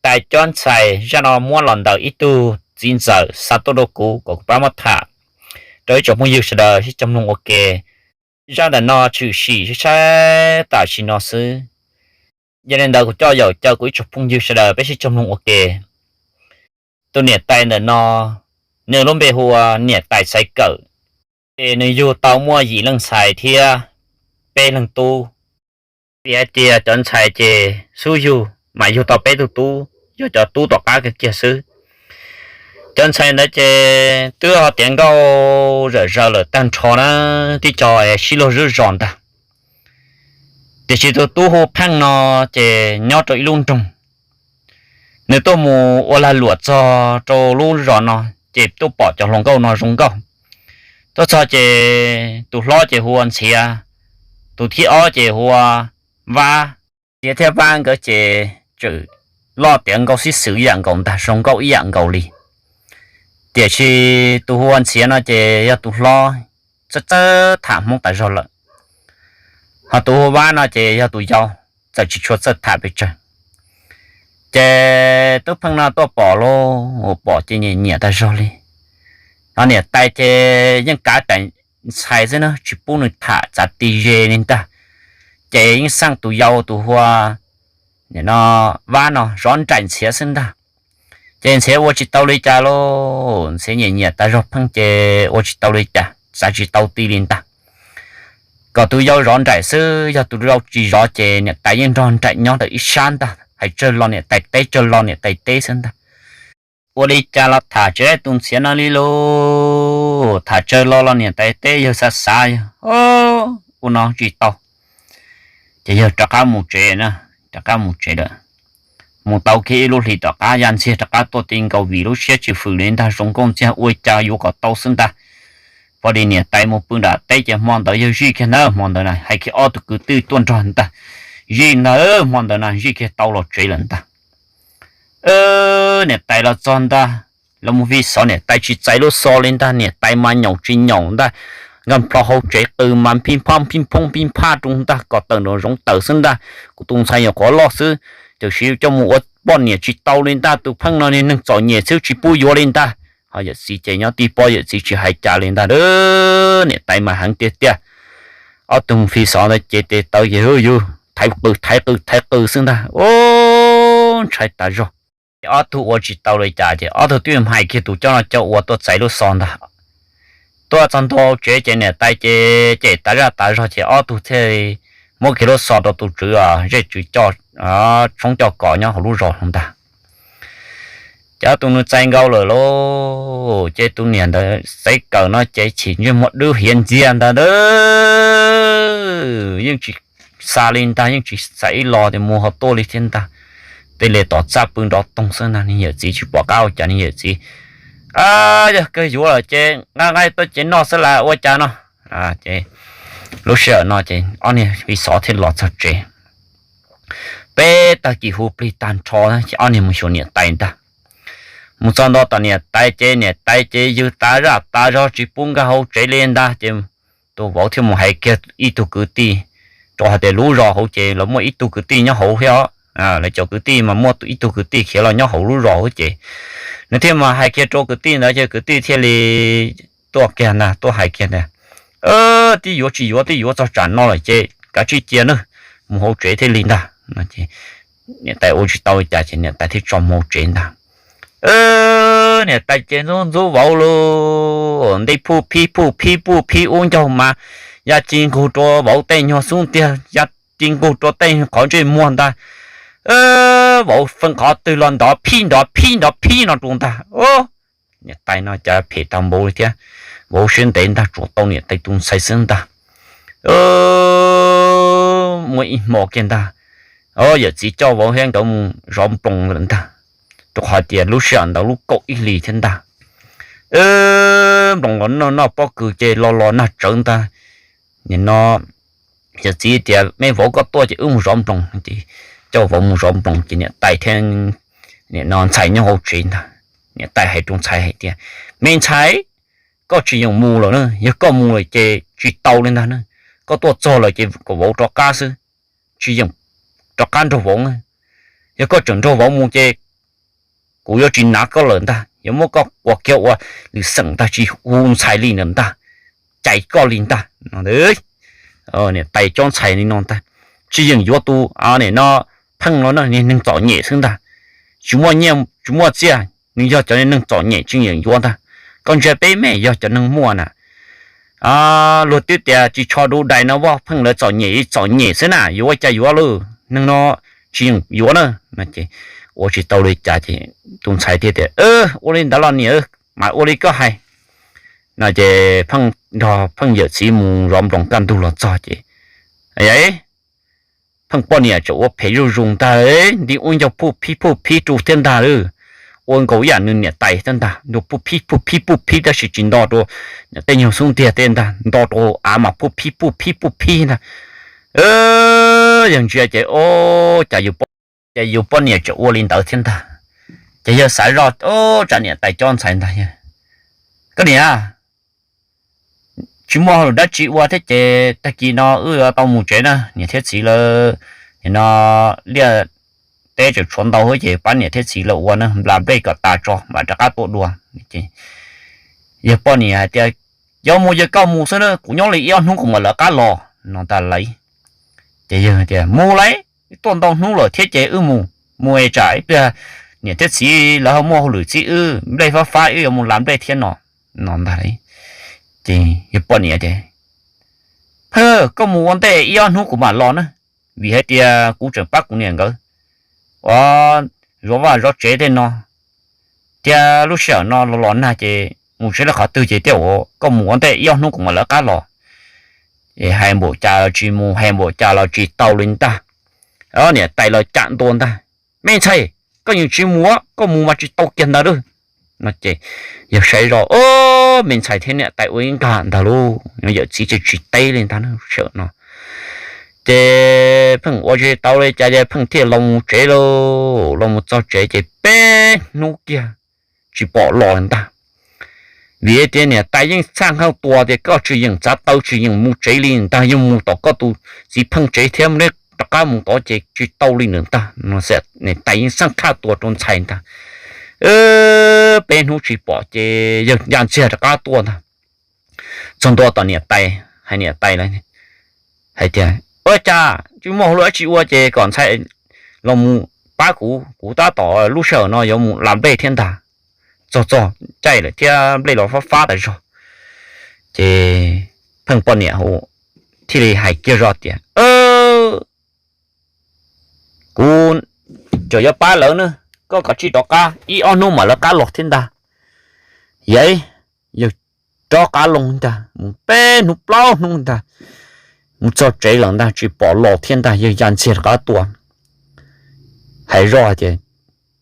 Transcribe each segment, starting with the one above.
Tais cov ntxhais zaj no muab los ntawm ib tug txiv ntxawm xa tuaj rau kuv kom kuv pab muab tham rau ib tsoom phooj ywg sawv daws sib cog mloog ua ke. Zaj ntawm no tshwm sim saib saib tam sim no xwb. Yog li ntawd kuv coj yaum caw kuv ib tsoom phooj ywg sawv daws peb sib cog mloog ua ke. Tus niam tais ntawm no, nws lub npe hu ua niam tais Xaiv Kawm, ces nws yug tau muaj yim leej ntxhais thiab peb leeg tub. Vim hais tias cov ntxhais ces xub yug mas yug tau peb tug tub, yog cov tub tom qab kiag kiag xwb. Cov ntxhais ntawd ces twb ho tiav nkauj zam zaws lawm tag nrho na, tib co sib luag zom zaws ntag. Tiam sis tus tub hu Pheej no ces nyob rau ib lub nroog, nws tuaj mus ua lag luam txog rau lub zos no, ces tuaj pom cov hluas nkauj no zoo nkauj. Tuaj txog ces tus hlob ces hu ua Ntxhiav, tus thib ob ces hu ua Vab. Ntxhiav thiab Vab nkawd ces tseem loj tiav nkauj xib xwm ib yam nkaus ntag, zoo nkauj ib yam nkaus li. Tiam sis tus hu ua Ntxhiav no ces yog tus hlob, txawj txawj tham Hmoob tas zog lawm, ho tus hu Vab no ces yog tus yau, txawm tsis tshua txawj tham pes tsawg. Ces tub Pheej no tuaj pom lauj, pom ces nyiam nyiam tas zog li. Ho niam tais ces yeej kav tais ntxhais xwb na, tsis pub nws tham txav ti ze li ntag. Ces yeej xaj tus yau tus hu ua Vab no zov nraim Ntxhiav xwb ntag. Ces Ntxhiav ua tsis tau li cas lauj, Ntxhiav nyiam nyiam tas zog Pheej ces ua tsis tau li cas, xav tsis tau ti li ntag. Kom tus yau zov nraim xwb, yog tus yau tsis zov ces niam tais yeej nrog nraim nyob ntawm ib sab ntag, hais tsawg los niam tais teb, tsawg los niam tais teb xwb ntag. Ua li cas los tham tsis tau tus Ntxhiav no li lauj, tham tsawg los los niam tais teb, yawg xav xav yawg, ua no tsis tau. Ces yawg rov qab mus tsev na, rov qab mus tsev lawm. Mus tau kiag ib lub hlis tom qab ya ntxiag rov qab tuaj ti nkaus vim lub siab tsis fwm li ntag, zoo nkauj ntxiag ua cas yuav kom tau xwb ntag. Pom li niam tais mus pw nram teb ces hmo ntawd yawg zij kiag ntag, hmo ntawd na hais kiag ob tug kwv tij tuaj nrog ntag, zij ntag, hmo ntawd na zij kiag tau los tsev lawm ntag. Niam tais los txog ntag, los mus fi xov niam tais tsis txais lub xov li ntag, niam tais mas nyaum tsis nyaum ntag, nkag nplho hauv tsev qw mas phij phaj phij phoob phij phaj rau ntag, kom tawm nraum zoov tawm xwb ntag, kuv tus ntxhais nyuam qhuav loj xwb, tiam sis coj mus ua poj niam tsis tau li ntag, tus Pheej no niag neeg txom nyem xwb tsis pub yuav li ntag. Ho yawm txiv ces nyob tib pob, yawm txiv tsis hais cas li ntag, niam tais mas heev tiag tiag. Ob tug fi xov ntawd ces tes taw ces yug thaiv qw thaiv qw thaiv qw xwb ntag, ntshai tas zog. Ces ob tug ua tsis tau li cas ces ob tug twb hais kiag tus coj no coj ua tuaj txais lub xov ntag. Tuaj txog ntua tsev ces niam tais ces cem tas zaj tas zog ces ob tug thiaj li muab kiag lub xov rau tus tswv, zej tswv coj tshoob coj kos nyob hauv lub zos hlo ntag. Ces ob tug nws txais nkaus lawm lauj, ces tus niam ntawd Xaiv Kawm no ces chim ntsej muag dub hiav ntxiag ntag, yeej tsis xav li ntag, yeej tsis xav ib los tias mus ho tuaj li thiab ntag. Tej li tom txaj pw nrov toog xwb ntag, niag yawm txiv tsis pom qab ua cas, niag yawm txiv, yog kawg yuav lawm ces nqa nqaij tuaj cev noj xwb las ua cas no. Ces lub sij hawm no ces ob niag fi xov thiaj los txog tsev. Peb tag kis hu plig tag nrho ces ob niag mus xyuas niam tais ntag. Mus txog ntua tom niam tais ces niam tais ces yws tas zaj tas zog tsis pub nkag hauv tsev li ntag ces tus vauv thiaj mus hais kiag ib tug kwv tij, rau hais tias lub zos hauv ces lawv muaj ib tug kwv tij nyob hauv thiab os, lawv cov kwv tij mas muaj ib tug kwv tij khiav los nyob hauv lub zos hauv ces nws thiaj mus hais kiag rau kwv tij ntawd ces kwv tij thiaj li tuaj kiag ntag, tuaj hais kiag tias, twb yuav tsis yuav, twb yuav txog tsam no lawm ces kav tsij cia nawb, mus hauv tsev thiaj li ntag. Niam tais ua tsis tau li cas ces niam tais thiaj tso mus hauv tsev ntag. Niam tais ces ntxub ntxub vauv lauj, nti phuj phib phuj phib phuj phib ub ncaug mas ya ci nkaug rau vauv tej nyuag xub ntiag, ya ci nkaug rau tej qhov ntsej muag ntag. Vauv feem qhov twg los nrov phib nrov phib nrov phib no rau ntag. Niam tais no cas phem tag npaum li thiab, vauv siab ntev ntag, tsuas tau niam tais tus ntxhais xwb ntag. Muaj ib hmo kiag ntag, yawm txiv coj vauv thiab nkawd mus zov nploos lawm ntag, rau qhov tias lub sij hawm ntawd lub kaum ib hlis thiab ntag. Nploos los noj noj pob kws ces los los nag tsawv ntag. Nim no yawm txiv tias, me vauv, koj tuaj ces wb mus zov nploos. Coj vauv mus zov nploos ces niam tais thiab nim no ntxhais nyob hauv tsev ntag. Niam tais hais rau ntxhais hais tias, me ntxhais, koj tsis yeem mus lawm na, yog koj mus lawm ces tsis tau li ntag na. Koj tuaj txog lawm ces kom vauv rov qab xwb, tsis yeem rov qab nrog vauv na. Yog koj tseem nrog vauv mus ces kuv yuav tsis hnav koj lawm ntag, yuav muab koj quas kiag ua lwm xeem ntag, tsis hu ntxhais li ntag, cais koj li ntag no. Niam tais cob ntxhais li no ntag, tsis yeem yuav tus, nim no Pheej no niag neeg txom nyem xwb ntag, tsis muaj nyiaj tsis muaj txiaj, nws yog cov neeg txom nyem tsis yeem yuav ntag. Koj ntsia peb me yog cov neeg muaj na, luag twb tias tsis tsho dub dais no, Vaj Pheej lawv txom nyem txom nyem xwb na, yuav ua cas yuav lawm, neeg no tsis yeem yuav na. Ua tsis tau li cas ces tus ntxhais thiaj tias, ua li ntawd los niam, mas ua li koj hais no. Ces Pheej nrog Pheej yawm txiv mus zov nploos kaj ntug los txog ces Pheej poj niam tseem ua phem zuj zus ntag, nti ua ncaug phuj phib phuj phib rau thiab ntag lauj. Ua nkaus ib yam nws niam tais thiab ntag, ntua phuj phib phuj phib phuj phib tab sis tsis nto rau tej nyuag xub ntiag tej ntag, nto rau av mas phuj phib phuj phib phuj phib ntag. Yawg ntsia ces, o, cas yus poj niam tseem ua li ntawd thiab ntag. Ces yawg xav zoj, o, tsam niam tais cob ntxhais ntag, koj niam, tsis muaj hauj lwm dab tsi ua thiab ces tag kis no wb yuav tau mus tsev na, niam thiab txiv lawv, nim no liaj teb tseem tshuav ntau ces pab niam thiab txiv lawv ua na, nplas nplej kom tas tso mam rov qab tuaj dua. Yawg poj niam hais tias, yog mus ces koj mus xwb na, kuv nyob li ib ob hnub kuv mam lawv qab los no ntag lauj. Ces yawg tias, mus lauj, tuaj ntau hnub lawm thiab ces wb mus, mus es tsam ib pliag niam thiab txiv lawv ho muaj hauj lwm txib wb, nplej fab fab wb yuav mus las nplej thiab no, no ntag lauj. Ces yawg poj niam tias, Pheej, koj mus ua ntej ib ob hnub kuv mam los na, vim hais tias kuv tseem pab kuv niam nkawd ua zov vaj zov tsev tej no, thiab lub sij hawm no los los nag ces mus tsis tau qhov twg ces thiaj ua koj mus ua ntej ib ob hnub kuv mam lawv qab los. Es hais npaum cas los tsis mus, hais npaum cas los tsis tau li ntag. Niam tais los cam ntua ntag, me ntxhais, koj yeej tsis mus, koj mus mas tsis tau kiag ntag lauj. No ces yawg saib zoj, o, me ntxhais thiab niam tais ua ib nkag ntag lauj, yawm txiv ces tsis teb li ntag sawm no. Ces Pheej ua tsis tau li cas ces Pheej thiaj los mus tsev lauj. Los mus txog tsev ces peb hnub kiag tsis pom los ntag. Vim tias niam tais yeej txhaj nqhaij tua tias koj tsis yeem txav taw tsis yeem mus tsev li ntag, yeej mus tom koj tus txiv Pheej tsev thiab rov qab mus tod ces tsis tau li ntag no. Niam tais yeej txhaj nqhaij tua rau ntxhais ntag. Peb hnub tsis pom ces yawg ncaj ntxiag rov qab tuaj ntag. Txog ntua tom niam tais, hais niam tais lawv hais tias, ua cas tsis muaj hauj lwm dab tsi ua ces kom ntxhais los mus pab kuv, kuv tab tom lub sij hawm no yuav mus las nplej thiab ntag. Txog txog caij lawm thiab nplej los fab fab tas zog. Ces Pheej poj niam thiaj li hais kiag zoj tias, kuv tseem yuav pab lawv na, koj kav tsij rov qab, ib ob hnub mam lawv qab los thiab ntag. Yawg, yawg rov qab los ntag, mus peb hnub plaub hnub ntag, mus txog tsev lawm ntag tsis pom los thiab ntag, yawg ncaj ntxiag rov qab tuaj. Hais zoj hais tias,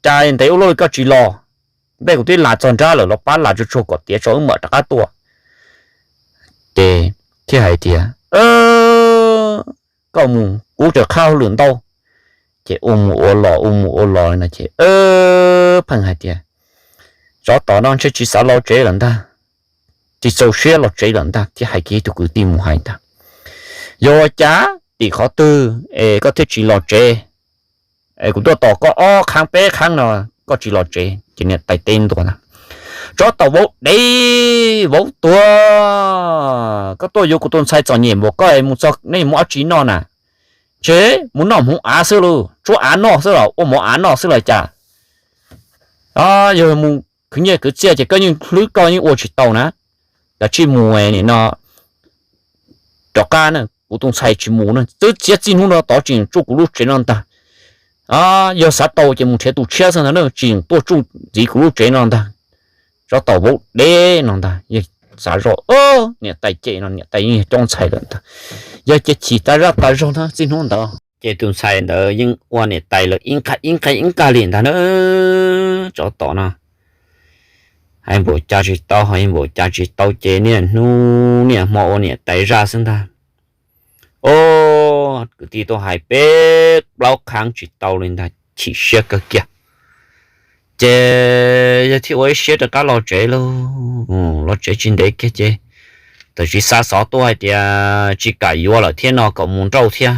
cas ntev ua luaj li koj tsis los, nplej kuv twb las txog nrab lawm los pab las tsuag tsuag kom tiav tso wb mam rov qab tuaj. Ces thiaj hais tias, koj mus kuv tseem qhaj hauj lwm ntau. Ces ua mus ua los ua mus ua los no ces Pheej hais tias, tsov tom no ntshe tsis xav los tsev lawm ntag, tsis txaus siab los tsev lawm ntag, thiaj hais kiag ib tug kwv tij mus hais ntag, yog ua cas tim qhov twg es koj thiaj tsis los tsev? Es kuv tuaj tos koj ob qhaab peb qhaab no koj tsis los tsev. Ces niam tais teb ntua ntag, tsov tom vauv dev vauv tuag, koj tuaj yuav kuv tus ntxhais txom nyem npaum koj mus txog nej muaj dab tsi noj na? Ntshe mus noj hmoov av xwb lauj, tsuab av noj xwb los ua mov av noj xwb los cas? Yog mus khwv nyiaj khwv txiaj ces koj yeej hlwb koj yeej ua tsis tau na. Kav tsij mus nim no rov qab na, kuv tus ntxhais tsis mus na, twb txiav txij hnub no tod tsis tsuj kuv lub tsev no ntag. Yog xav tau ces mus nrhiav tus tshiab xwb ntag na, tsis tuaj tsuj ntxiv kuv lub tsev no ntag. Tsov tom vauv dev no ntag, yawg xav zoj, niam tais cem no, niam tais yeej yog cob ntxhais lawm ntag. Yawg ces chim tas zaj tas zog na txij hnub ntawd ces tus ntxhais ntawd yeej ua niam tais lawv ib nqag ib nqag ib nqag li ntag na. Tsov tom no, hais npaum cas tsis tau, hais npaum cas tsis tau ces niaj hnub niaj hmo ua niam tais zaj xwb ntag. O, kwv tij tuaj hais peb plaub qhaab tsis tau li ntag, chim siab kawg kiag. Ces yawg thiaj ua ib siab rov qab los tsev lauj. Los tsev tsis ntev kiag ces tam sim xav xov tuaj hais tias tsis kam yuav lawm thiab no, kom mus nrauj thiab.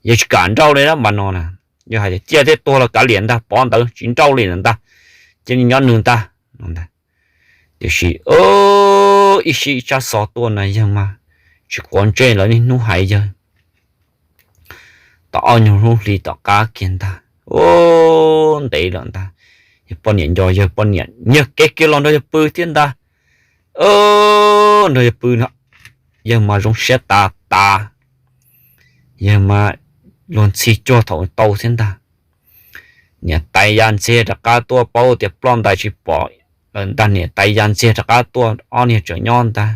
Yawg tsis kam nrauj li na, npaj no na, yawg hais tias ciaj thiab tuag los kav liam ntag, pov ntawd tsis nrauj li lawm ntag. cia li nyob nws ntag. Tiam sis ib sij ib tsab xov tuaj na yawg mas tsis quav ntsej lawv niaj hnub hais yawg. Tau ob nyuag lub hli tom qab kiag ntag, ntev lawm ntag, yawg poj niam nco yawg poj niam nyiag kev kiag los nrog yawg pw thiab ntag. Nrog yawg pw no, yawg mas zoo siab tas tas, yawg mas luag ntxhi cuag thaum tau thiab ntag. Niam tais ya ntxiag rov qab tuaj, paub tias ploj ntais tsis pom lawm ntag, niam tais ya ntxiag rov qab tuaj, ob niag tseem nyob ntag.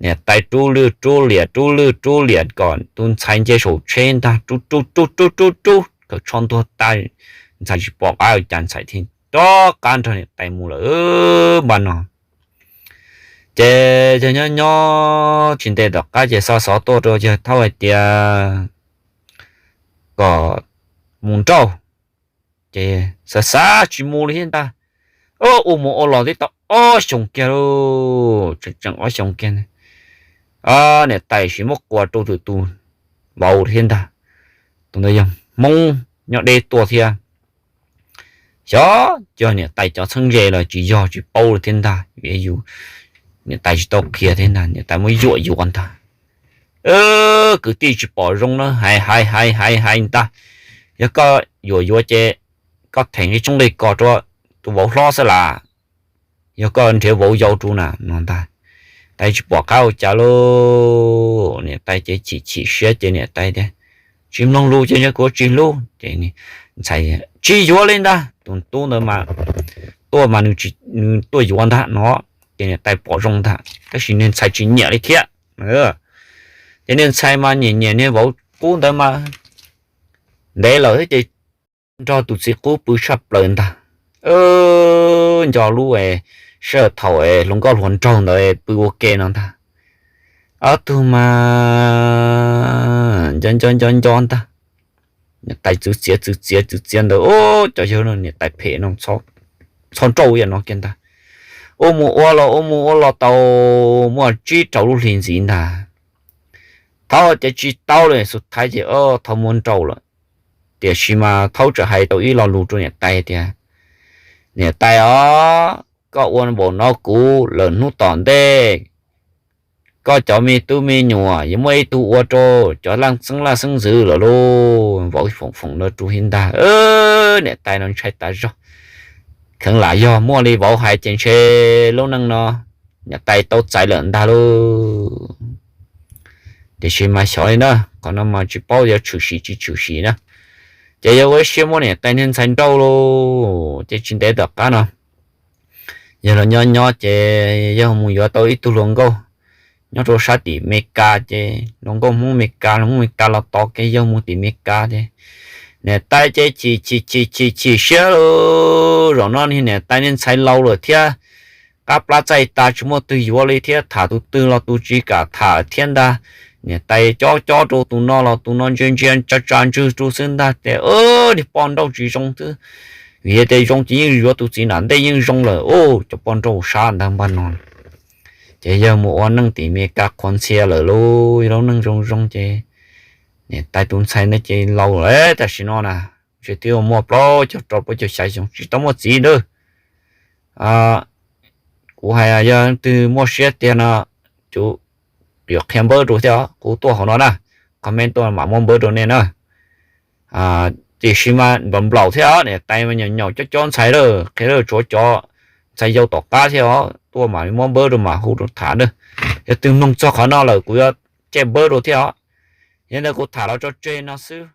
Niam tais rub lwj rub liam rub lwj rub liam kom tus ntxhais nce saum tsheb ntag, rub rub rub rub rub rub kom tsho ntuag tas, ntxhais tsis pom qab ua cas, ntxhais thiaj rov qab nrog niam tais mus lawm npaj no. Ces yawg nyob nyob tsis ntev tom qab ces xa xov tuaj rau yawg thaub hais tias kom mus nrauj. Ces xav xav tsis mus li thiab ntag. Ua mus ua los twb tau ob xyoos kiag lauj, tseem tseem ob xyoos kiag. Niam tais sim muab quas rau tus tus vauv thiab ntag, tus ntawd yog Hmoob nyob deb tuaj thiab. Xyov yog niam tais cov txheeb ze los tsis yog tsis paub li thiab ntag, vim yus niam tais tsis tau qhia thiab ntag, niam tais muab yuam yuav ntag. Kwv tij tsis pom zoo na, hais hais hais hais hais ntag. Yog koj yuam yuav ces koj theem ib tsob nqi kos rau tus vauv hlob xwb las, yog koj nrhiav vauv yau rau na no ntag. Tais tsis pom qab ua cas lauj, niam tais ces chim chim siab ces niam tais tias tsis mloog lus ces yog kuv tsis hlub ces ntxhais tsis yuav li ntag. Tus tub ntawd mas tuaj mas nws tuaj yuav ntag no, ces niam tais pom zoo ntag tab sis niag ntxhais tsis nyiam li thiab. Ces niag ntxhais mas nyiam nyiam niag vauv qub ntawd mas ntev lawm thiab ces nrog tus txiv qub pw tshaj plaws ntag. Nco lub sij hawm thaum hluas nkauj hluas nraug ntawd pw ua ke no ntag. Ob tug mas nco nco nco nco ntag. Niam tais txwv txiav txwv txiav txwv txiav ntawd, cov yawg no niam tais phem no, txhob nrauj ib yam no kiag ntag. Ua mus ua los ua mus ua los tau muaj tsib rau lub hli ntxiv ntag. Thaub tias tsis tau li, xus thaiv ces thaub muab nrauj lawm. Tiam sis mas thaub tseem hais tau ib lo lus rau niam tais tias, niam tais os, koj ua npaum no kuv lawm hnub tom ntej koj cov me tub me nyuam yuav muaj ib tug ua rau cov laj xeeb laj xeeb ntxwv lawm lauj. Vauv foom foom no rau thiab ntag. Niam tais no ntshai tas zog, kheev lam yog muaj li vauv hais ces ntshe lub neej no niam tais tau txais lawm ntag lauj. Tiam sis mas xyov li na, qhov no mas tsis paub yuav tshwm sim tsis tshwm sim na. Ces yawg ua ib siab muab niam tais niag ntxhais nrauj lauj. Ces tsis ntev tom qab no yawg los nyob nyob ces yawg mus yuav tau ib tug hluas nkauj nyob rau sab tim Meskas, ces hluas nkauj Hmoob Meskas, Hmoob Meskas los tos kev yawg mus tim Meskas ces niam tais ces chim chim chim chim chim siab lauj. Zaum no niag niam tais niag ntxhais laus lawm thiab, qab plab txaij tas tsis muaj twg yuav li thiab, tham tus twg los tus tsis kam tham thiab ntag. Niam tais cob cob rau tus no los tus no ntsia ntsia tsa tsa ntswg rau xwb ntag. Ces niag poj nrauj tsis zoo xwb, vim tias zoo ces yeej yuav tus txiv nram ntej yeej zoo lawm. Cov poj nrauj sab ntawd npaj no, ces yawg mus ua neej tim Meskas qhuav ntxhia lawm lauj, lub neej zoo zoo ces niam tais tus ntxhais ntawd ces laus lawm tam sim no na, ntshe twb muaj plaub caug rau plaub caug xya xyoo tsis tau muaj txiv ntag. Kuv hais yog leej twg muaj siab tiag no, kuv yuav qhia npawb rau thiab os, kuv tuaj hauv no na, comment tuaj mam muab npawb rau nej na. Tiam sis mas nplaum nplaum thiab os, niam tais mas nyaum nyaum cob cob ntxhais lawm, qhia lawm tshuav cov ntxhais yau tom qab thiab os, tuaj mam muab npawb rau mam hu rau tham na. Yog twg mloog txog qhov no lawm kuv yuav caij npawb rau thiab os. Yog ntawd kuv tham los tso tseg no xwb.